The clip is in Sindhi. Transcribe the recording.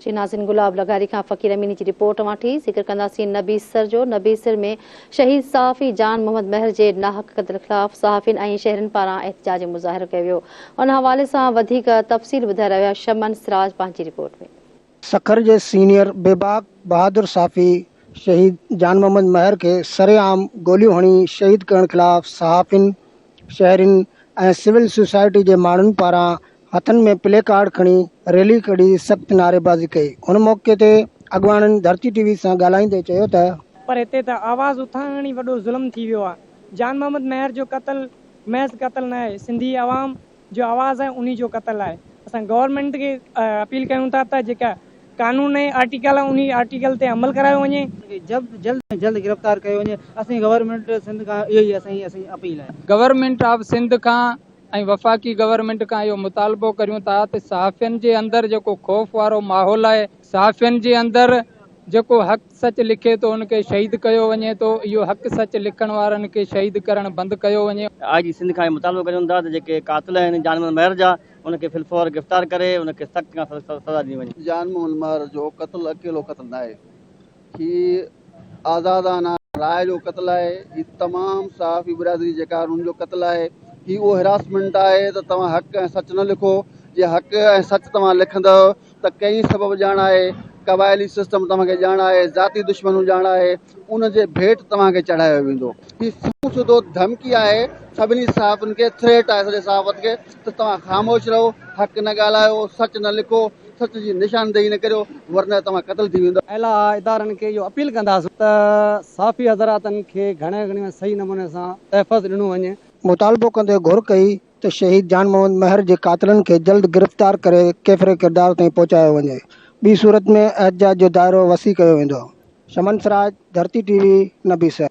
جي ناظرين گلاب لغاري کان فقير اميني جي رپورٽ اوهان ٺي ذڪر ڪنداسين نبي سر جو نبي سر ۾ شهيد صحافي جان محمد مهر جي ناحق قتل خلاف صحافين ۽ شهرين پاران احتجاجي مظاهرو ڪيو ويو ان حوالي سان وڌيڪ تفصيل ٻڌائي رهيو آهي شمن سراج پنهنجي رپورٽ ۾. سکر جي سينيئر بيباڪ بهادر صحافي شهيد جان محمد مهر کي سرعام گوليون هڻي شهيد ڪرڻ خلاف صحافين، شهرين ۽ سول سوسائٽي جي ماڻهن پاران هٿن ۾ پلي ڪارڊ کڻي ريلي ڪڍي سخت نعريبازي ڪئي. ان موقعي تي اڳواڻن ڌرتي ٽي وي سان ڳالهائيندي چيو ته. پر هتي ته آواز اٿارڻ ئي وڏو ظلم ٿي ويو آ. جان محمد مهر جو قتل محض قتل نه آهي، سنڌي عوام جو آواز آهي انهي جو قتل آهي. اسان گورنمينٽ کي اپيل ڪيون ٿا ته جيڪا قانون ۽ آرٽيڪل آهي انهي آرٽيڪل تي عمل ڪرايو وڃي. کي جلد ۾ جلد گرفتار ڪيو وڃي اسين گورنمينٽ سنڌ کان اهو ئي اسين اسين اپيل آهي. گورنمينٽ آف سنڌ کان ۽ وفاقي گورنمينٽ کان اهو مطالبو ڪريون ٿا ته صحافين جي اندر جيڪو خوف وارو ماحول آهي، صحافين جي اندر جيڪو حق سچ لکي ٿو ان کي شهيد ڪيو وڃي ٿو، اهو حق سچ لکڻ وارن کي شهيد ڪرڻ بند ڪيو وڃي. آء جي سنڌ کان اهو مطالبو ڪريون ٿا ته جيڪي قاتل آهن جان محمد مهر جا ان کي في الفور گرفتار ڪري ان کي سخت کان سخت سزا ڏني وڃي. جان محمد مهر جو قتل اڪيلو قتل ناهي، هي آزادانه راء جو قتل آهي، هي تمام صحافي برادري جيڪا آهي ان جو قتل آهي، هي اهو هراسمينٽ آهي ته توهان حق ۽ سچ نه لکو، جي حق ۽ سچ توهان لکندؤ ته ڪئين سبب ڄاڻ آهي، قبائلي سسٽم توهان کي ڄاڻ آهي، ذاتي دشمنيون ڄاڻ آهي، ان جي ڀيٽ توهان کي چڙهايو ويندو. هي سنئون سڌو ڌمڪي آهي سڀني صحافين کي، ٿريٽ آهي سڄي صحافت کي ته توهان خاموش رهو، حق نه ڳالهايو، سچ نه لکو، سچ جي نشاندهي نه ڪريو ورنه توهان قتل ٿي ويندا. اعليٰ ادارن کي اهو اپيل ڪنداسون ته صحافي حضراتن کي گهڻي گهڻي ۾ صحيح نموني سان تحفظ ڏنو وڃي. مطالبو ڪندي گهر ڪئي ته شهيد جان محمد مهر جي قاتلن کي جلد گرفتار ڪري ڪيفر ڪردار تائين پهچايو وڃي ٻي صورت ۾ احتجاج جو دائرو وسيع ڪيو ويندو. شمن سراج، ڌرتي ٽي وي، نبي سر.